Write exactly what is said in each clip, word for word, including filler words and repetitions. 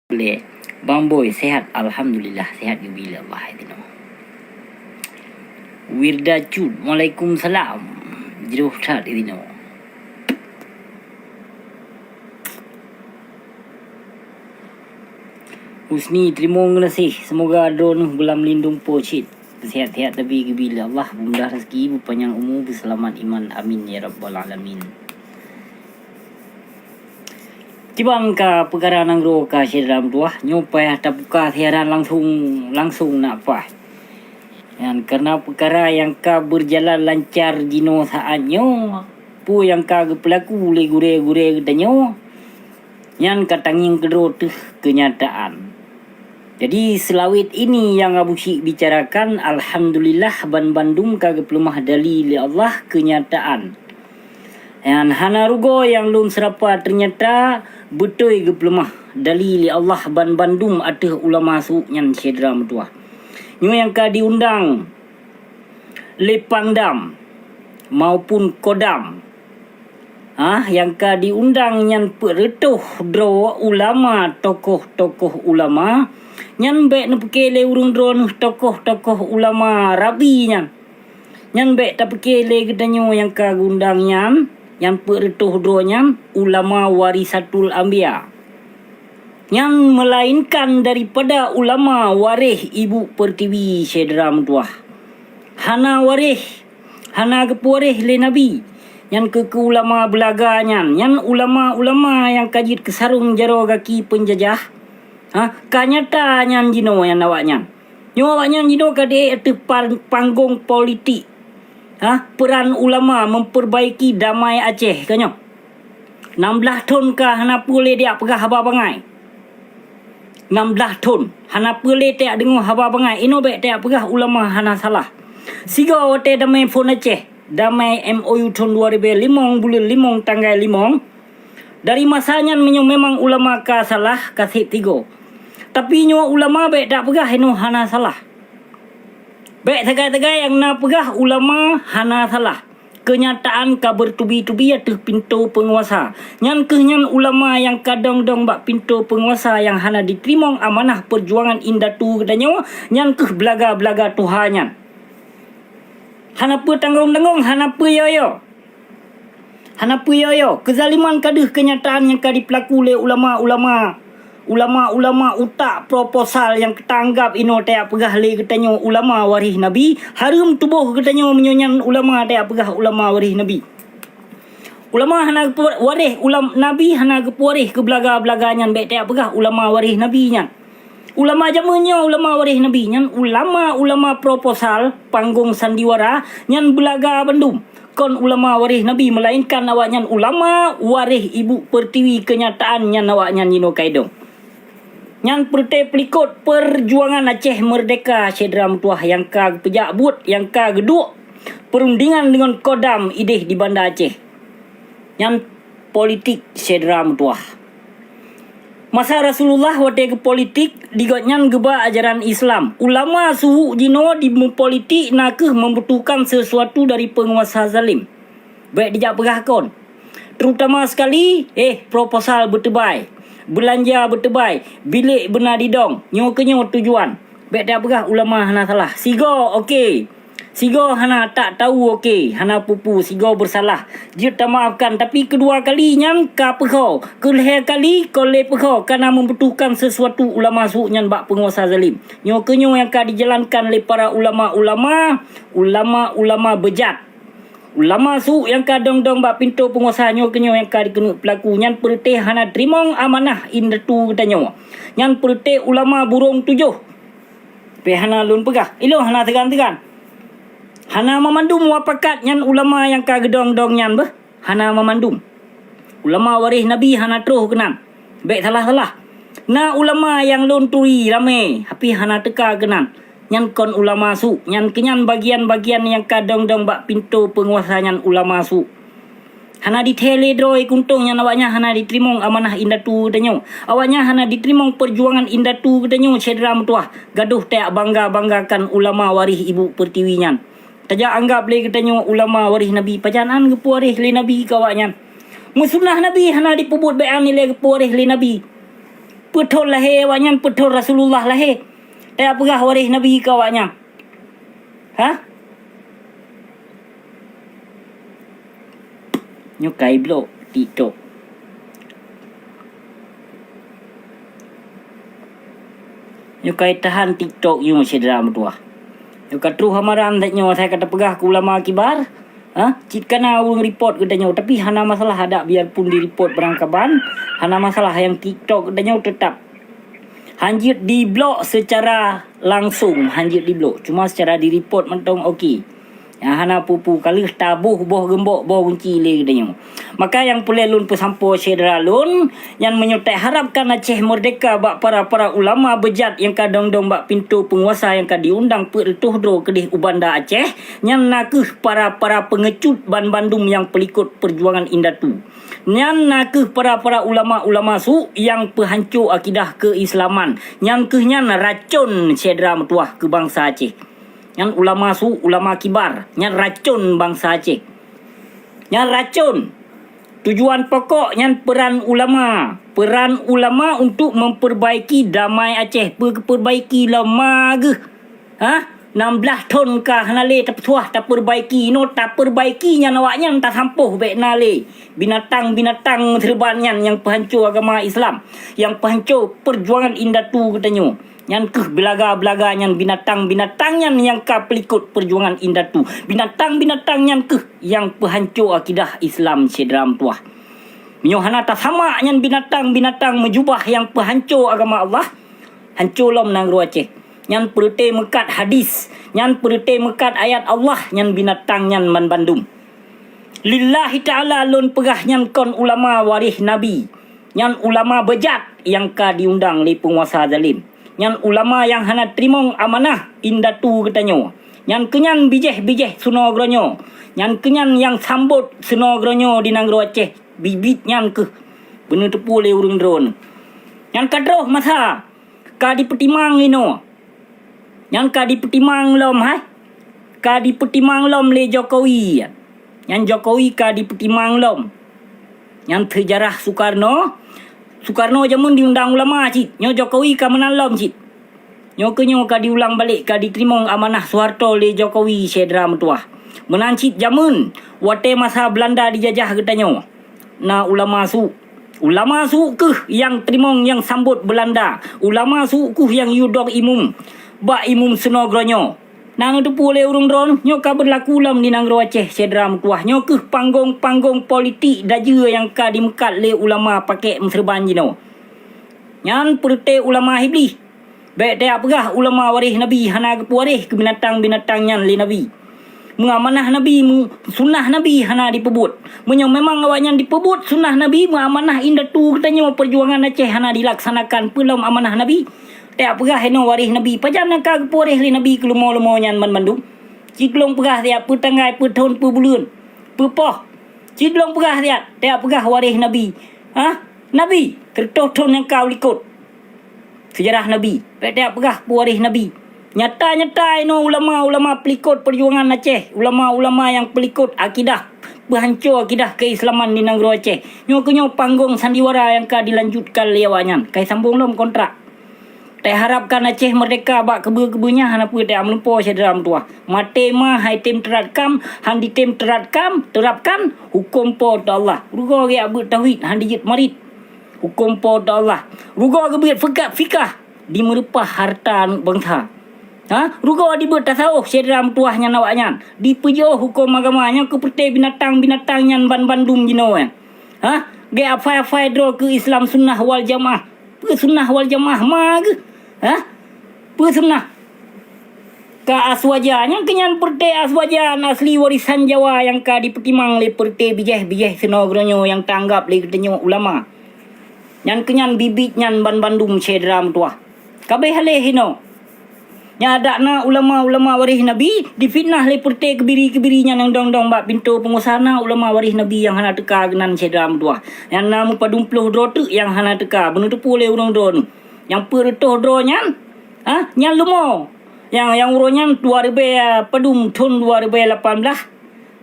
Lé Bang Boy, sehat? Alhamdulillah, sehat geubi lé Allah, idinoe. Wirda Cut, waalaikumsalam. Jroh that, idinoe. Husni, teurimong geunaséh. Semoga droeneuh beulam lindong Po cit. Sehat-sehat tabi geubi lé Allah, beumudah raseuki, beupanyang umu, beuseulamat iman. Amin ya rabbal alamin. Kiban ka peukara nanggroe ka syedara meutuwah, nyoe payah tabuka siaran langsong, langsong nak paih. Nyan kareuna peukara nyang ka beujalan lancar jinoe saát nyoe, peue nyang ka geupeulaku lé gurée-gurée geutanyoe, nyan ka tangieng keudroe teuh keunyataan. Jadi, seulawét ini nyang Abu Syik bicarakan, alhamdulillah, banmandum ka geupeuleumah dali lé Allah keunyataan. Nyan hana rugoe nyang lôn seurapa, teunyata beutôi geupeuleumah dali lé Allah banmandum ateueh ulama su nyan syedara meutuwah. Nyoe nyang ka diundang lé Pangdam maupun Kodam. Ah, nyang ka diundang nyan peuet reutôh droe ulama, tokoh-tokoh ulama. Nyan bék neupiké lé ureuëng droeneuh tokoh-tokoh ulama rabi nyan. Nyan bék tapiké lé geutanyoe nyang ka geuundang nyan, nyang peuet reutôh droe nyan ulama warisatul anbiya. Nyan meulainkan daripada ulama waréh ibu peurtiwi syedara meutuwah. Hana waréh, hana geupeuwaréh lé Nabi. Nyan keuh keu ulama beulaga nyan, nyan ulama-ulama nyang ka jeuet keu sarong jaroe gaki peunjajah. Ha, ka nyata nyan jinoe nyan awaknyan. Nyoe awaknyan jinoe ka di ateueh pan-, panggong politik. Ha, peran ulama memperbaiki damai Aceh ka nyoe. Nam blaih thon ka hana peue lé tajak peugah haba bangai. Nam blaih thon hana peue lé tajak deungoe haba bangai. Inoe bék tajak peugah ulama hana salah. Sigoe watée damai phon Aceh, damai M O U thon dua ribée limong buleuen limong tanggai limong, dari masa nyan meunyoe memang ulama ka salah, ka seb sigoe. Tapi nyoe ulama bék tajak peugah inoe hana salah. Bék sagai-sagai nyang na peugah ulama hana salah. Keunyataan ka beutubi-tubi ateueh pintoe peunguasa. Nyan keuh nyan ulama nyang ka dong-dong bak pintoe peunguasa nyang hana jiteurimong amanah peujuangan indatu geutanyoe, nyan keuh beulaga-beulaga tuha nyan. Hana peue tanggong-tanggong, hana peue yo-yo. Hana peue yo-yo, keuzaliman ka deuh keunyataan nyang ka jipeulaku lé ulama-ulama, ulama-ulama utak proposal nyang ka taanggab inoe tajak peugah lé geutanyoe ulama waréh Nabi, hareuem tuboh geutanyoe meunyoe nyan ulama tajak peugah ulama waréh Nabi. Ulama hana geupeu-, waréh, ulam-, Nabi hana geupeuwaréh keu beulaga-beulaga nyan, bék tajak peugah ulama waréh Nabi nyan. Ulama jameun nyoe ulama waréh Nabi nyan, ulama-ulama proposal, panggong sandiwara, nyan beulaga bandum. Kon ulama waréh Nabi, meulainkan awaknyan ulama waréh ibu peurtiwi, keunyataan nyan awaknyan jinoe ka idong. Nyan peureute peulikot peujuangan Aceh Meurdehka syedara meutuwah nyang ka geupeujak buet, nyang ka geuduek peurundingan deungon Kodam ideh di Banda Aceh. Nyan politik syedara meutuwah. Masa Rasulullah watée geupolitik, di gobnyan geuba ajaran Islam. Ulama su jinoe di meupolitik na kheueh membutuhkan sesuatu dari peunguasa zalim. Bék dijak peugah kon. Terutama sekali, eh, proposal beuteubai, beulanja beuteubai, bilék beuna didong. Nyoe keuh nyoe tujuan. Bék tajak peugah ulama hana salah. Sigoe, oke. Sigoe hana tak tahu, oke, hana peue-peue, sigoe beusalah, jeuet tamaafkan, tapi keudua kali nyan ka peukhoe, keulhée kali kon lé peukhoe, kana membutuhkan sesuatu ulama su nyan bak peunguasa zalim. Nyoe keuh nyoe nyang ka dijalankan lé para ulama-ulama, ulama-ulama beujat. Ulama su nyang ka dong-dong bak pintoe peunguasa nyoe keuh nyoe nyang ka dikeuneuk peulaku, nyan peureute hana teurimong amanah indatu geutanyoe. Nyan peureute ulama burông tujoh. Pih hana lôn peugah, ilôn hana teugan-teugan. Hana mamandum mupakat nyan ulama nyang ka geudong-dong nyan beuh, hana mamandum. Ulama waréh Nabi hana troh keunan. Bék salah-salah. Na ulama nyang lôn turi ramé, tapi hana teuka keunan. Nyan kon ulama su, nyan keuh nyan bagian-bagian nyang ka dong-dong bak pintoe peunguasa nyan ulama su. Hana jithée lé droe kuntông nyan awaknyan hana jiteurimong amanah indatu geutanyoe. Awaknyan hana jiteurimong peujuangan indatu geutanyoe syedara meutuwah. Gadôh tajak bangga-banggakan ulama waréh ibu peurtiwi nyan. Tajak anggab lé geutanyoe ulama waréh Nabi, pajan an geupeuwaréh lé Nabi keu awaknyan. Meusunah Nabi hana jipeubuet bék an ilée geupeuwaréh lé Nabi. Peuthon lahé awaknyan, peuthon Rasulullah lahé. Teupeugah waréh Nabi keu awaknyan. Hah? Nyoe ka iblok TikTok. Nyoe ka itahan TikTok nyoe syedara meutuwah. Nyoe ka troh amaran that nyoe asai ka tapeugah keu ulama kibar. Ha? Cit kana ureuëng report geutanyoe, tapi hana masalah adak biarpun di-report barangkaban, hana masalah nyang TikTok geutanyoe teutap. Hanjeuet diblok seucara langsong, hanjeuet diblok. Cuma seucara di-report mantong oke. Nyang hana peue-peue ka lheueh taboh boh geumbok boh gunci lé geutanyoe. Maka nyang peureulée lôn peusampoe syedara lôn, nyan meunyoe taharapkan Aceh meurdeka bak para-para ulama beujat nyang ka dong-dong bak pintoe peunguasa nyang ka diundang peuet reutôh droe keudeh u Banda Aceh, nyan na kheueh para-para peungeucut banbandum nyang peulikot peujuangan indatu. Nyan na kheueh para-para ulama-ulama su nyang peuhanco akidah keuislaman. Nyan kheueh nyan racon syedara meutuwah keu bansa Aceh. Nyan ulama su, ulama kibar, nyan racon bansa Aceh. Nyan racon. Tujuan pokok nyan peran ulama. Peran ulama untuk memperbaiki damai Aceh. Peu-, perbaiki lom ma geuh. Ha? Nam blaih thon ka hana lé tapeusuah taperbaiki. Inoe taperbaiki nyan awaknyan tasampôh bék na lé. Binatang-binatang meuseureuban nyan nyang peuhanco agama Islam, nyang peuhanco peujuangan indatu geutanyoe. Nyan kheueh beulaga-beulaga nyan, binatang-binatang nyan nyang ka peulikot peujuangan indatu. Binatang-binatang nyan kheueh nyang peuhanco akidah Islam syedara meutuwah. Meunyoe hana tasamak nyan binatang-binatang meujubah nyang peuhanco agama Allah, hanco lom nanggroe Aceh. Nyan peureuté meukat hadis, nyan peureuté meukat ayat Allah, nyan binatang nyan banbandum. Lillahi ta'ala lôn peugah nyan kon ulama waréh Nabi. Nyan ulama beujat nyang ka diundang lé peunguasa zalim. Nyan ulama nyang hana teurimong amanah indatu geutanyoe. Nyan keunyan bijéh-bijéh seunoe geuronyoe. Nyan keunyan nyang sambot seunoe geuronyoe di nanggroe Aceh. Biet-biet nyan kheueh beuneuteupeu lé ureuëng droeneuh. Nyan ka troh masa ka dipeutimang inoe. Nyan ka dipeutimang lom hai. Ka dipeutimang lom lé Jokowi. Nyan Jokowi ka dipeutimang lom. Nyan seujarah Sukarno. Sukarno jameun diundang ulama cit. Nyoe Jokowi ka meunan lom cit. Nyoe keuh nyoe ka diulang balek, ka diteurimong amanah Soeharto lé Jokowi syedara meutuwah. Meunan cit jameun watée masa Beulanda dijajah geutanyoe. Na ulama su. Ulama su kheueh nyang teurimong nyang sambot Beulanda. Ulama su kheueh nyang yue dong imum bak imum seunoe geuronyoe. Na neuteupeue lé ureuëng droeneuh nyoe ka beulaku lom di nanggroe Aceh syedara meutuwah. Nyoe kheueh panggong-panggong politik dajeue nyang ka dimeukat lé ulama pakek meuseureuban jinoe. Nyan peureuté ulama Iblih. Bék tajak peugah ulama waréh Nabi hana geupeuwaréh keu binatang-binatang nyan lé Nabi. Meuamanah Nabi, meu-, sunnah Nabi hana dipeubuet. Meunyoe memang awaknyan dipeubuet sunnah Nabi, meuamanah indatu geutanyoe peujuangan Aceh hana dilaksanakan, peue lom amanah Nabi? Tajak peugah inoe waréh Nabi. Pajan nyang ka geupeuwaréh lé Nabi keu leumo-leumo nyan banmandum? Cit lôn peugah siat, peue tanggai, peue thon, peue buleuen, peue poh. Cit lôn peugah siat, tajak peugah waréh Nabi. Hah? Nabi, teureutôh thon nyang ka u likot. Seujarah Nabi, bék tajak peugah peuwaréh Nabi. Nyata-nyata inoe ulama-ulama peulikot peujuangan Aceh, ulama-ulama nyang peulikot akidah, peuhanco akidah keuislaman di nanggroe Aceh. Nyoe keuh nyoe panggong sandiwara nyang ka dilanjutkan lé awaknyan. Ka isambong lom kontrak. Taharapkan Aceh meurdeka bak keubeue-keubeue nyan hana peue tajak meulumpoe syedara meutuwah. Maté ma han jitem teurat kam, han jitem teurat kam, terapkan huköm Po teu Allah. Rugoe geujak beuet tauhid, han jijeuet marit. Huköm Po teu Allah. Rugoe geubeuet feukat fikah, dimeureupah hareuta aneuëk bansa. Ha? Rugoe dibeuet tasawôh syedara meutuwah nyan awaknyan. Dipeujiôh huköm agama nyang keu peureté binatang-binatang nyan banmandum jinoe nyan. Ha? Geuafai-afai droe keu Islam sunnah wal jamaah. Peue sunnah wal jamaah ma geuh? Ha? Peue sunnah? Ka Aswaja, nyang keunyan peureté Aswaja asli warisan Jawa nyang ka dipeutimang lé peureté bijéh-bijéh seunoe geuronyoe nyang taanggab lé geutanyoe ulama. Nyan keunyan biet-biet nyan banmandum syedara meutuwah. Ka abéh aléh inoe. Nyan adak na ulama-ulama waréh Nabi difitnah lé peureté keubiri-keubiri nyan nyang dong-dong bak pintoe peungusaha, na ulama waréh Nabi nyang hana teuka keunan syedara meutuwah. Nyan na meupadum ploh droe teuk nyang hana teuka, beuneuteupeu lé ureuëng droeneuh. Nyang peuet reutôh droe nyan, ha, nyan leumo. Nyang, nyang uroe nyan dua ribèe, padum thon dua ribèe lapan blaih,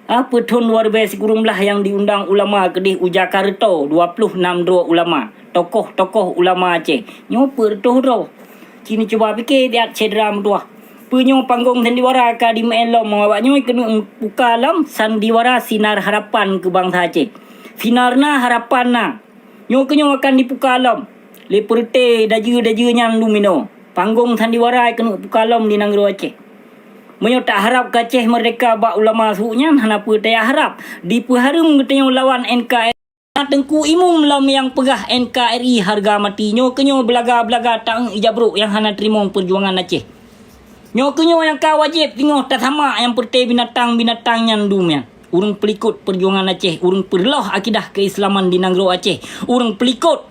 ha, peuet thon dua ribèe sikureueng blaih nyang diundang ulama keudeh u Jakarta, dua ploh nam droe ulama. tokoh-tokoh ulama Aceh. Nyoe peureutoh droe. Ci neucuba pike siat syedara meutuwah. Peue nyoe panggong sandiwara ka dimeu'en lom awak nyoe keuneuk buka lom sandiwara sinar harapan keu bansa Aceh. Sinar na harapan na. Nyoe keunyoe akan dipuka lom lé peureuté dajeue-dajeue nyan lumino. Panggong sandiwara keuneuk puka lom di nanggroe Aceh. Meunyoe taharab keu Aceh meurdeka bak ulama su nyan hana peue taya harab. Dipeuhareuem geutanyoe lawan N K R I. Na Teungku Imum lom nyang peugah N K R I harga mati. Nyoe keunyoe beulaga-beulaga taeu ija brok nyang hana teurimong peurjuangan Aceh. Nyoe keunyoe nyang ka wajéb singoh tasamak nyang peureuté binatang-binatang nyan dum nyan. Ureuëng peulikot peurjuangan Aceh, ureuëng peureuloh akidah keuislaman di nanggroe Aceh, ureuëng peulikot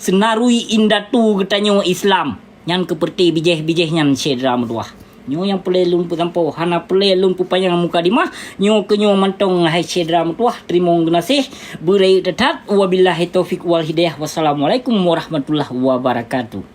seunarui indatu geutanyoe Islam. Nyan keupeureuté bijéh-bijéh nyan syedara meutuwah. Nyoe nyang peureulée lôn peusampoe, hana peureulée lôn peupanyang mukadimah. Nyoe keunyoe mantong hai syedara meutuwah, teurimong geunaséh, beurayeuk that-that. Wabillahi taufiq wal hidayah. Wassalamualaikum warahmatullahi wabarakatuh.